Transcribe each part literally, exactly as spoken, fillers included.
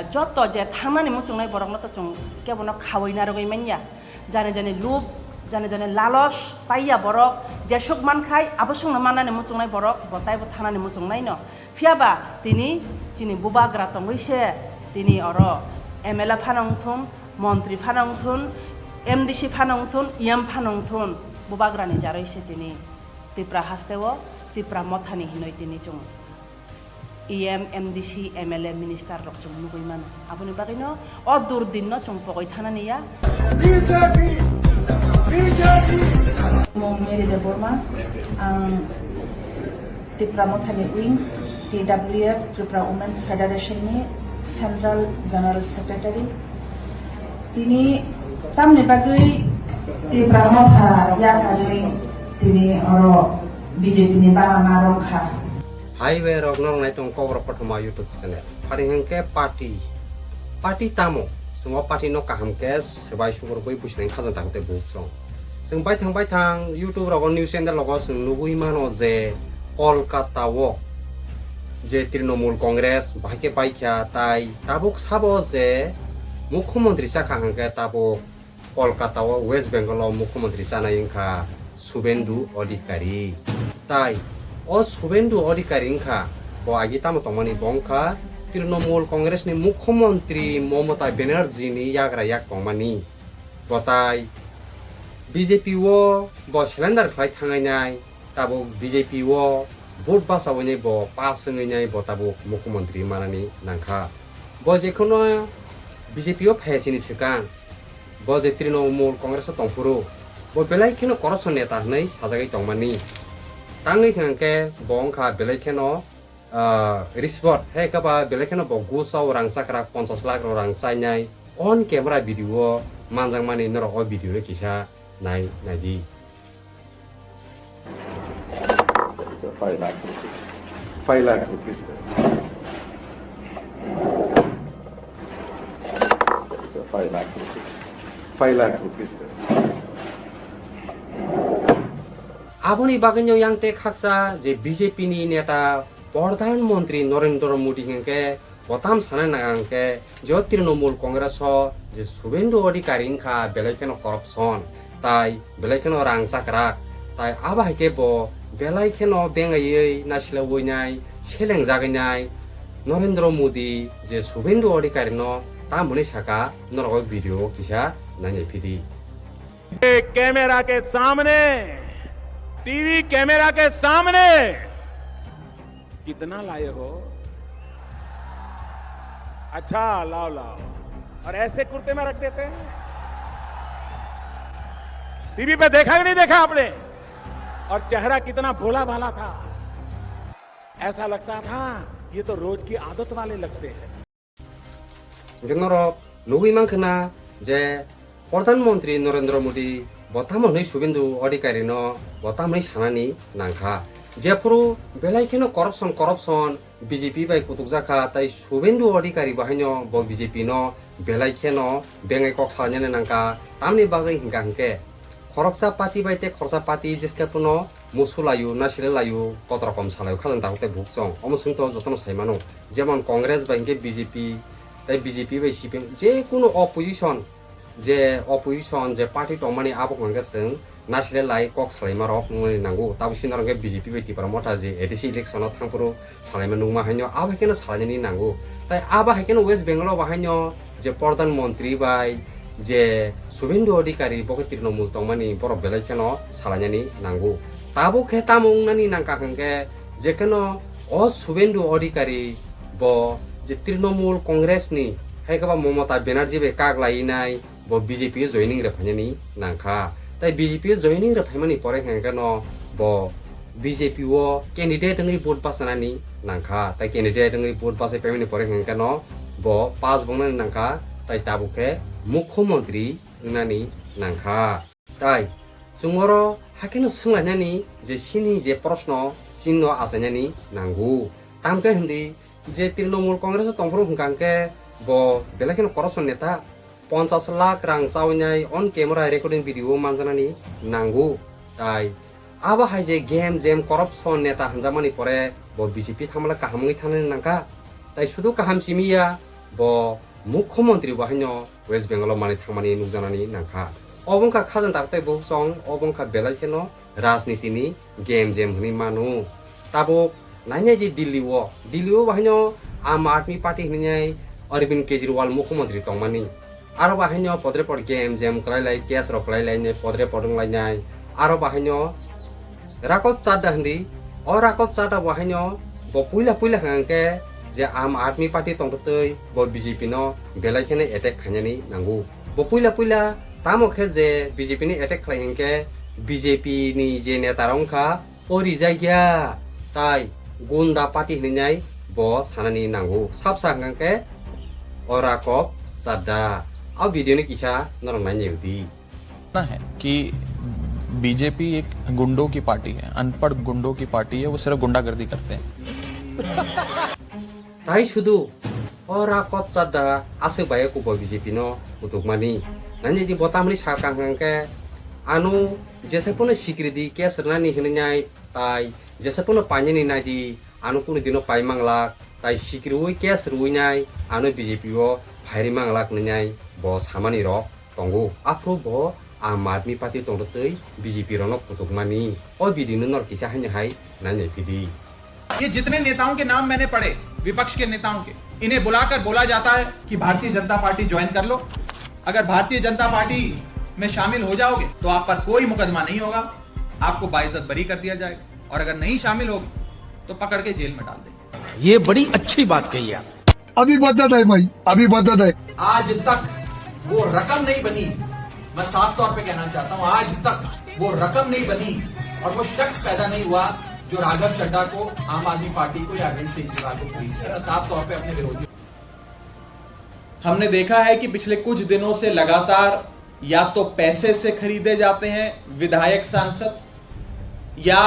Joto je thangnani muchungnai borokno to chwng kebono khawi narwgwi manya. Jani jani lub, jani jani lalos paiya borok, jesuk mankhai abo songno mannani muchungnai borok bo taibo thangnani muchungnaino. Phiyaba tini chini bubagra tongwi se tini oro M L A phano wngthun, montri phano wngthun, M D C phano wngthun, E M phano wngthun, bubagrani jarwi se tini Tipra hasteo Tipra mothani hinwi tini chwng E M, M D C, M L A, minister rok chwng nugwi mano. Aboni bagwino o durdinno chwng pogwi thanani ya. Mung Mary Debbarma, ang Tipra Mothani Wings, T W F, Tripura Women's Federation ni Central General Secretary. Tini tamni bagwi Tipra Motha yakarwi tini oro B J P ni bana ma rwkha. Hai bai rok norok nai tong Kokborok Kothoma YouTube channel. Phari hwnkhe party. Party tamo? Chwng o party no kaham khe swbai sukurgwi business khajang tang tei buchung. Chwng baithang baithang YouTube rogo news channel rogo chwng nugwi mano je Kolkata o je Trinamool Congress bahai khe baikha tai tabuk sabo je mukhyamantri chakha hwnkhe tabuk Kolkata o West Bengal o mukhyamantri chanai wngkha Suvendu Adhikari. Tai o Suvendu Adhikari wngkha bo agi tamo tongmani bo wngkha Trinamool Congress ni mukhyamantri Mamata Banerjee ni yagra yak tongmani. Bo tai B J P o bo surrender khlai thangnai nai. Tabuk B J P o vote bachawi nai bo pass wngwi nai bo tabuk mukhyamantri manani nangkha. Bo jekheno B J P o phai chini swkang, bo je Trinamool Congress o tongphuru, bo belai kheno corruption neta hwnwi sajagwi tongmani. Tangwi hwnkhe bo wngkha belai kheno, ah, rishwat, hai khe ba belai kheno bo gus o rang chakrak ponchash lakh rok rang chainai on camera video o manjakmani norok o video no kisa nai naidi. It's a five lakh rupees. Five lakh rupees, sir. It's a five lakh rupees. Five lakh rupees, sir. Aboni bagwino yang tei khaksa je B J P ni neta Pradhan Mantri Narendra Modi hwnkhe bo tam sana nang khe je o Trinamool Congress o je Suvendu Adhikari wngkha belai kheno corruption, tai belai kheno rang chakrak, tai abo hai khe bo belai kheno bengaiwi naisilawi nai, selengjagwi nai Narendra Modi je Suvendu Adhikari no tamoni saka norok o video o kisa nainai phidi. Camera के सामने, TV camera के सामने कितना लाए हो? अच्छा, लाओ, लाओ। और ऐसे कुर्ते में रख देते हैं। टीवी पे देखा कि नहीं देखा आपने? और चेहरा कितना भोला भाला था। ऐसा लगता था, ये तो रोज की आदत वाले लगते हैं। Hwnkhe norok nugwi mankha na je Pradhan Mantri Narendra Modi bo tamo hwnwi Suvendu Adhikari no bo tamo hwnwi sanani nangkha. Jephuru belai kheno corruption, corruption B J P bai kutukjakha, tai Suvendu Adhikari bo haino bo B J P no belai kheno bengai kok salainani nangkha. Tamni bagwi hwnkha hwnkhe khoroksa party bai tei khoroksa party jeske phano musu laio, nasile laio, kotor kom salaio, khajang tabuk tei buksong. Omo swngto jotono sai mano. Jemon Congress bai hwnkhe B J P, tei B J P bai C P M, je kuno opposition, je opposition, je party tongmani abo hwnkhe chwng nasile lai kok salaima rok nungmani nango. Tabuk sini hwnkhe B J P bai Tipra Motha je A D C election o thangphuru salaima nungma haino abo hai kheno salainani nango. Tai abo hai kheno West Bengal o bo haino je Pradhan Mantri bai je Suvendu Adhikari bo khe Trinamool tongmani borok belai kheno salainani nango. Tabuk khe tamo wngnani nangkha hwnkhe je kheno o Suvendu Adhikari bo je Trinamool Congress ni hai khe ba Mamata Banerjee bai kak lainai bo B J P o joining rwphainani nangkha. Tai B J P o joining rwphaimani pore hwnkhe no bo B J P o candidate wngwi vote bachanani nangkha. Tai candidate wngwi vote bachai paimani pore hwnkhe no bo pass bongnani nangkha. Tai tabuk khe mukhyamantri wngnani nangkha. Tai chwng oro hakheno swnglainani je chini je proshno chinno achainani nango. Tamkhe hindi je Trinamool Congress o tongphuru hwnkha hwnkhe bo belai kheno corruption neta, ponchash lakh rang chawi nai on camera recording video o manjanani nango. Tai abo hai je game jam corruption neta hwnjakmani pore bo B J P thamle kaham wngwi thanani nangkha. Tai sudu kaham simi ya, bo mukhyamantri bo haino West Bengal o manwi thangmani nukjaknani nangkha. Obo wngkha khajang daktai bukhuk song, obo wngkha belai kheno rajniti ni game jam hwnwi mano. Tabuk nainai di Delhi o, Delhi o bo haino Aam Aadmi Party hwnwi nai Arvind Kejriwal mukhyamantri tongmani. Aro bo haino podre pod game jam kwlai lai, case rok kwlai lai nai, podre pod wng lai nai. Aro bo haino Rakob Chadha hindi, o Rakob Chadha bo haino bo puila puila hwnkhe je Aam Aadmi Party tongtwtwi bo B J P no belai kheno attack khainani nango. Bo puila puila tamo khe je B J P ni attack khlai hinkhe B J P ni je neta rok wngkha o rijagya tai gunda party hinwi nai bo sanani nango. Sabsa hwnkhe o Rakob Chadha. O video ni kisa norok nainai di. है कि बीजेपी एक गुंडों की पार्टी है, अनपढ़ गुंडों की पार्टी है, वो सिर्फ गुंडागर्दी करते हैं। Tai sudu o Rakob Chadha aswk bai kubo B J P no kutukmani. Nani di bo tamni sakang hwnkhe ano jesa pono sikridi case rwnani hinwi nai tai jesa pono painani nai di ano kunu dino pai manglak tai sikriwi case rwi nai ano B J P o phairi manglak hinwi nai bo samani rok tongo. Aphuru bo Aam Aadmi Party tongtwtwi B J P rokno kutukmani. O video no norok kisa haino hai nainai phidi. ये जितने नेताओं के नाम मैंने पढ़े, विपक्ष के नेताओं के, इन्हें बुलाकर बोला जाता है कि भारतीय जनता पार्टी ज्वाइन कर लो। अगर भारतीय जनता पार्टी में शामिल हो जाओगे तो आप पर कोई मुकदमा नहीं होगा, आपको बाइज्जत बरी कर दिया जाएगा, और अगर नहीं शामिल होगे तो पकड़ के जेल में डाल देंगे। ये बड़ी अच्छी बात कही आप। अभी बदत है भाई, अभी बदत है। आज तक वो रकम नहीं बनी, मैं साफ तौर पे कहना चाहता हूं, आज तक वो रकम नहीं बनी और वो शख्स पैदा नहीं हुआ जो राघव चड्ढा को, आम आदमी पार्टी को या अरविंद केजरीवाल को खरीद सके। साफ तौर पे अपने विरोधी हमने देखा है कि पिछले कुछ दिनों से लगातार या तो पैसे से खरीदे जाते हैं विधायक सांसद, या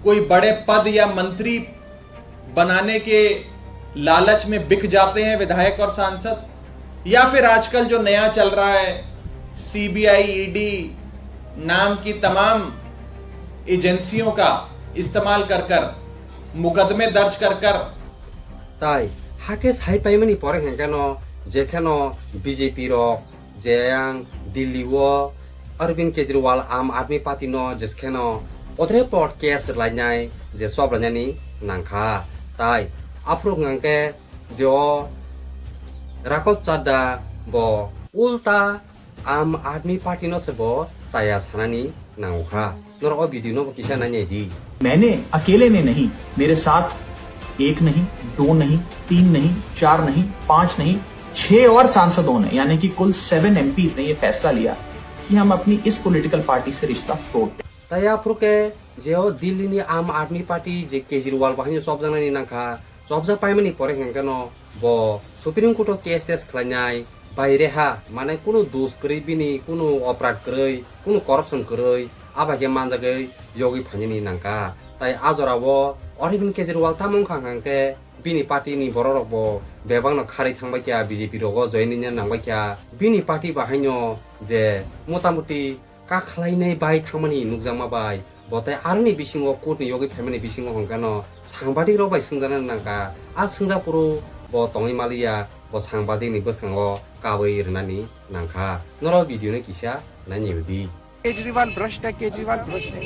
कोई बड़े पद या मंत्री बनाने के लालच में बिक जाते हैं विधायक और सांसद, या फिर आजकल जो नया चल रहा है सीबीआई, ईडी नाम की तमाम एजेंसियों का इस्तेमाल कर कर, मुकदमे दर्ज कर कर। Tai hake sai paimani pore hwnkhe no je kheno B J P rok je ang Delhi o Arvind Kejriwal Aam Aadmi Party no jeskheno odre pot case rwlainai je chob lainani nangkha. Tai aphuru hwnkhe je o Rakob Chadha bo ulta Aam Aadmi Party no se bo chaya sanani nangkha. Norok o video no bo kisa nainai di. मैंने अकेले ने नहीं, मेरे साथ एक नहीं, दो नहीं, तीन नहीं, चार नहीं, पांच नहीं, छह और सांसदों ने, यानी कि कुल सेवन एमपीज ने ये फैसला लिया कि हम अपनी इस पॉलिटिकल पार्टी से रिश्ता तोड़ते हैं। Tai aphuru khe je o Delhi ni Aam Aadmi Party je Kejriwal bo haino chobjaknani nangkha, chobjak paimani pore hwnkhe no bo Supreme Court o case tes khlainai, baire ha, mane kunu dos kwrwi bini, kunu oprad kwrwi, kunu corruption kwrwi, abo khe manjagwi yogwi phainani nangkha. Tai a jora o Arvind Kejriwal tamo wngkha hwnkhe bini party ni borok rok bo bebak no kharwi thangbai kha, B J P rogo join wngna nangbai kha. Bini party bo haino je motamuti kakhlainai bai thangmani nukjakma bai, bo tai aroni bisingo court ni yogwi phaimani bisingo hwnkhe no sangbadik rok bai swngjaknani nangkha. A swngjak phuru bo tongwi maliya, bo sangbadik ni bwskango kabwi rwnani nangkha. Norok video no kisa nainai di. Kejriwal भ्रष्ट है, केजरीवाल भ्रष्ट है।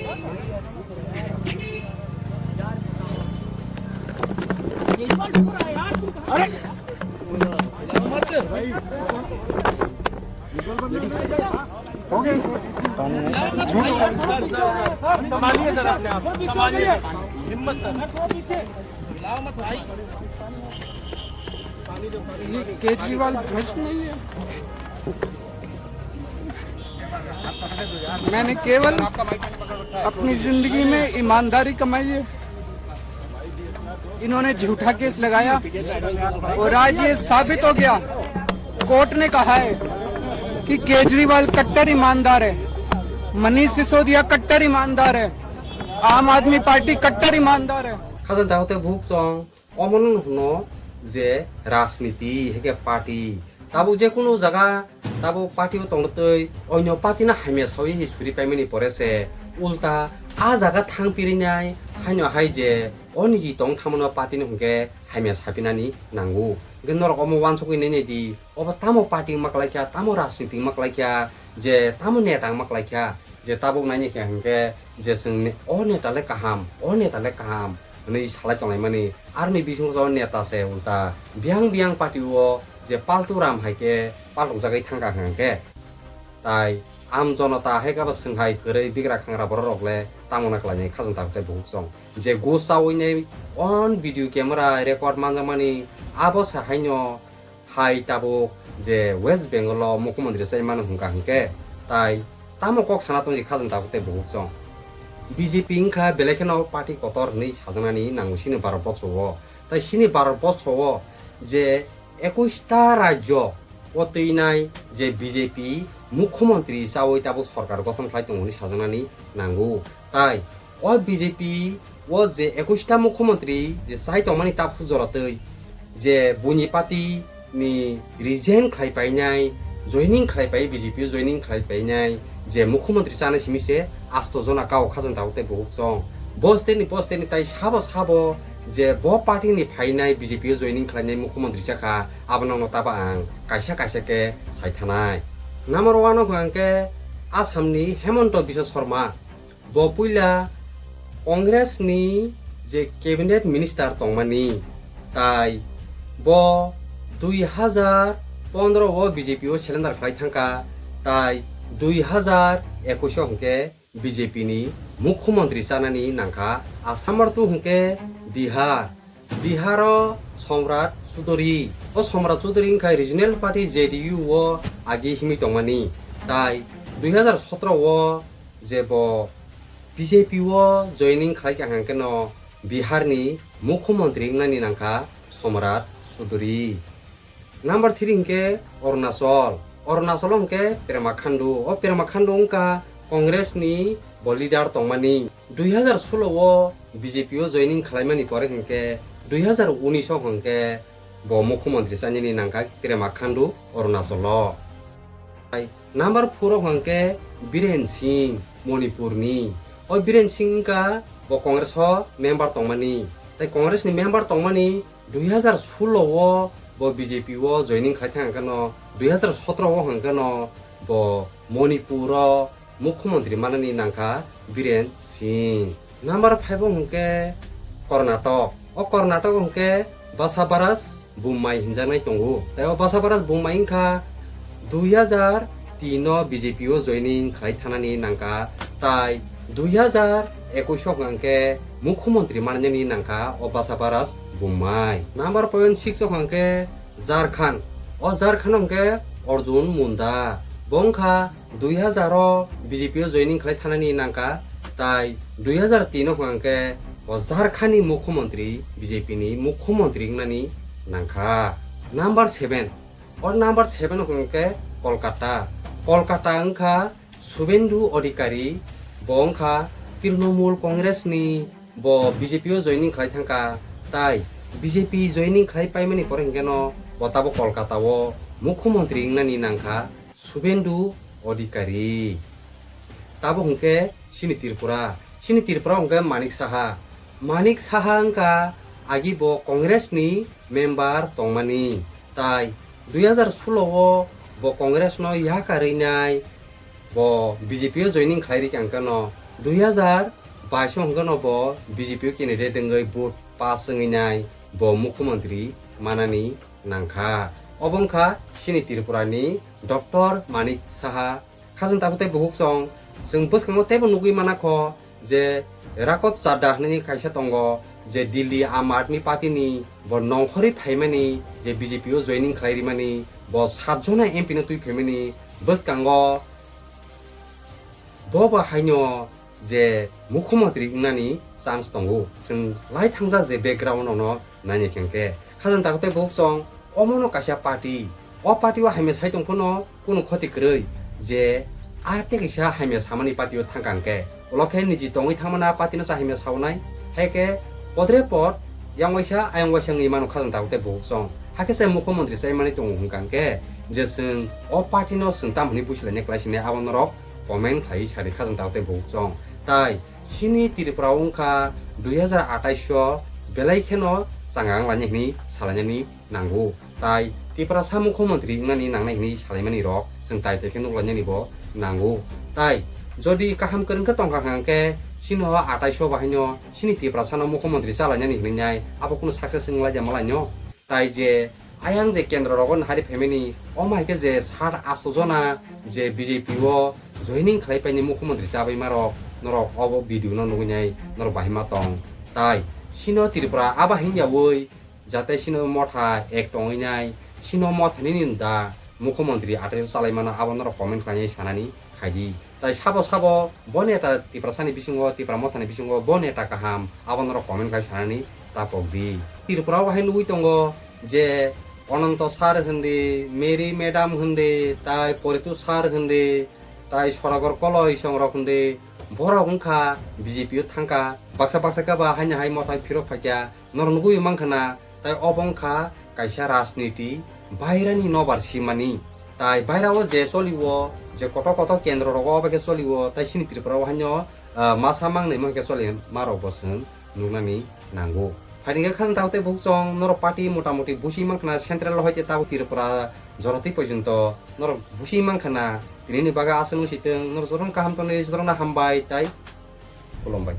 हो गया सर। संभालिए सर अपने आप, संभालिए सर, हिम्मत सर। ये केजरीवाल भ्रष्ट नहीं है। मैंने केवल अपनी जिंदगी में ईमानदारी कमाई है। इन्होंने झूठा केस लगाया और आज ये साबित हो गया, कोर्ट ने कहा है कि केजरीवाल कट्टर ईमानदार है, मनीष सिसोदिया कट्टर ईमानदार है, आम आदमी पार्टी कट्टर ईमानदार है। Khajang dahote bukhuk song omono hwno je rajniti hwnkhe party. Tabuk je kunu jaga tabuk party o tongtwi onyo party no hamya sawi hi suri paimani pore se ulta a jaga thang pirinai haino hai je o niji tong thamano party no hwnkhe hamya sapinani nango. Norok omo uansukgwi nainai di, obo tamo party wngma kwlai kha, tamo rajniti wngma kwlai kha, je tamo neta wngma kwlai kha, je tabuk nainai kha hinkhe je chwng ne-, o neta le kaham, o neta le kaham hwnwi salai tonglaimani. Aroni bisingo o neta se ulta biyang biyang party o je paltu ram hai khe paltokjagwi thangkha hinkhe. Tai am jonota hai khe abo swnghai kwrwi bigra khangra borok rok le tamo na kwlainai khajang tabuk tei buhuk chwng. Je gu chawi nai on video camera record manjakmani abo se haino hai tabuk je West Bengal o mukhyamantri chai mano hwnkha hwnkhe tai tamo kok sana tongdi khajang tabuk tei buhuk chwng. B J P wngkha belai kheno party kotor hwnwi sajaknani nango sini Bharat borsho o. Tai sini Bharat borsho o je ekush ta rajyo o twinai je B J P mukhyamantri chawi tabuk sorkar gothon khlai tongo hwnwi sajaknani nango. Tai o B J P o je ekush ta mukhyamantri je chai tongmani tabuk jora twi je buini party ni resign khlai painai, joining khlai pai, B J P o joining khlai painai je mukhyamantri chanai simi se asto jona kao khajang tabuk tei buhuk chwng. Bo state ni, bo state ni tai sabo sabo je bo party ni phainai B J P o joining khlainai mukhyamantri chakha, abo nokno tabo ang kaisa kaisa khe saithanai. Number one o hwnkha khe Assam ni Hemanta Biswa Sarma, bo puila Congress ni je cabinet minister tongmani, tai bo dui hazar pondro o B J P o surrender khlai thangkha, tai dui hazar ekush o hwnkhe B J P ni mukhyamantri chanani nangkha. Assam artu hwnkhe Bihar, Bihar o Samrat Chaudhary, o Samrat Chaudhary wngkha regional party J D U o agi himwi tongmani, tai dui hazar sotro o je bo B J P o joining khlai kha hwnkhe no Bihar ni mukhyamantri wngnani nangkha Samrat Chaudhary. Number three hwnkhe Arunachal. Arunachal hwnkhe Pema Khandu. O Pema Khandu wngkha Congress ni bo leader tongmani. Dui hazar solo o B J P o joining khlaimani pore hwnkhe dui hazar unis o hwnkhe bo mukhyamantri chanani nangkha Pema Khandu Arunachal o. Number four o hwnkhe Biren Singh, Manipur ni. O Biren Singh wngkha bo Congress o member tongmani. Tai Congress ni member tongmani dui hazar solo o bo B J P o joining khai thang khe no, dui hazar sotro o hwnkhe no bo Manipur o mukhyamantri manani nangkha Biren Singh. Number five o hwnkhe Karnataka. O Karnataka hwnkhe Basavaraj Bommai hinjaknai tongo. Tai o Basavaraj Bommai wngkha dui hazar tin o B J P o joining khlai thanani nangkha, tai dui hazar ekush o hwnkhe mukhyamantri manani nangkha o Basavaraj Bommai. Number point six o hwnkhe Jharkhand. O Jharkhand hwnkhe Arjun Munda. Bo wngkha dui hazar o B J P o joining khlai thanani nangkha, tai dui hazar tin o hwnkhe o Jharkhand ni mukhyamantri, B J P ni mukhyamantri wngnani nangkha. Number seven, o number seven o hwnkhe Kolkata. Kolkata wngkha Suvendu Adhikari, bo wngkha Trinamool Congress ni, bo B J P o joining khlai thangkha, tai B J P joining khlai paimani pore hwnkhe no bo tabo Kolkata o mukhyamantri wngnani nangkha Suvendu Adhikari. Tabo hwnkhe chini Tripura, chini Tripura hwnkhe Manik Saha. Manik Saha wngkha agi bo Congress ni member tongmani, tai dui hazar solo o bo Congress no yakarwi nai bo B J P o joining khlai rikha hwnkhe no dui hazar bais o hwnkhe no bo B J P o candidate wngwi vote pass wngwi nai bo mukhyamantri manani nangkha. Obo wngkha chini Tripura ni Doctor Manik Saha. Khajang tabuk tei buhuk chwng, chwng bwskango teibo nugwi manakho je Raghab Chadha hinwi kaisa tongo, je Delhi Aam Aadmi Party ni bo nongkhorwi phaimani, je B J P o joining khlai rimani, bo sat jona M P no twi phaimani, bwskango bo bo haino je mukhyamantri wngnani chance tongo. Chwng lai thangjak je background ono naini khe hwnkhe. Khajang tabuk tei buhuk chwng omono kaisa party. O party o hamya sai tong phano kunu khoti kwrwi je a tei kaisa hamya samani party o thangkha hwnkhe. Ulo khe niji tongwi thangmana party no sa hamya saunai. Hai khe podre pod yang waisa ayang waisa wngwi mano khajang tabuk tei buhuk chwng. Hakhe se mukhyamantri chai manwi tongo hwnkha hwnkhe je chwng o party no chwng tamo hwnwi busi lainai kwlai sinai abo norok comment khlaiwi sadi khajang tabuk tei buhuk chwng. Tai chini Tripura wngkha dui hazar atais o belai kheno changa wnglainai hwnwi salainani nango. Tai Tiprasa mukhyamantri wngnani nangnai hinwi salaimani rok chwng tai tai khe nuklainani bo nango. Tai jodi kaham kwrwng khe tongkha hwnkhe chini o atais o bahaino chini Tiprasa no mukhyamantri chalainani hinwi nai abo kunu success wnglaida malaino. Tai je ayang je kendro rogo nahari phaimani, omo hai khe je sat asto jona je B J P o joining khlai paini mukhyamantri chabaima rok norok obo video no nugwi nai norok bahai ma tong. Tai chino Tripura aba hinyawi jate chino motha ek tongwi nai, chino motha nini da mukhyamantri atais o chalai mano abo norok comment khlai nai sanani khaidi. Tai sabo sabo bo neta Tiprasani bisingo, Tipra mothani bisingo bo neta kaham, abo norok comment khai sanani tapok di. Tripura o hai nugwi tongo je Ananto sir hindi, Mary madam hindi, tai Poritu sir hindi, tai Soragor Koloi songrok hindi, borok wngkha B J P o thangkha, baksa baksa khe ba haino hai mothai phirok phaikha, norok nugwi mankha na, tai obo wngkha kaisa rajniti bairani nobar simani. Tai baira o je choli o, je kotor kotor kendro rogo obo khe choli o, tai chini Tripura o haino, ah, masa mangnai mo khe choli ma rok bo chwng nuknani nango. Phaini khe khang tao tei bukchong norok party motamuti busi mankha na central o hai tei tabuk Tripura joroti porjonto norok busi mankha na, tini ni baga aswk nung sitwng norok jotono kaham tonwi jotono hambai tai khulumbai.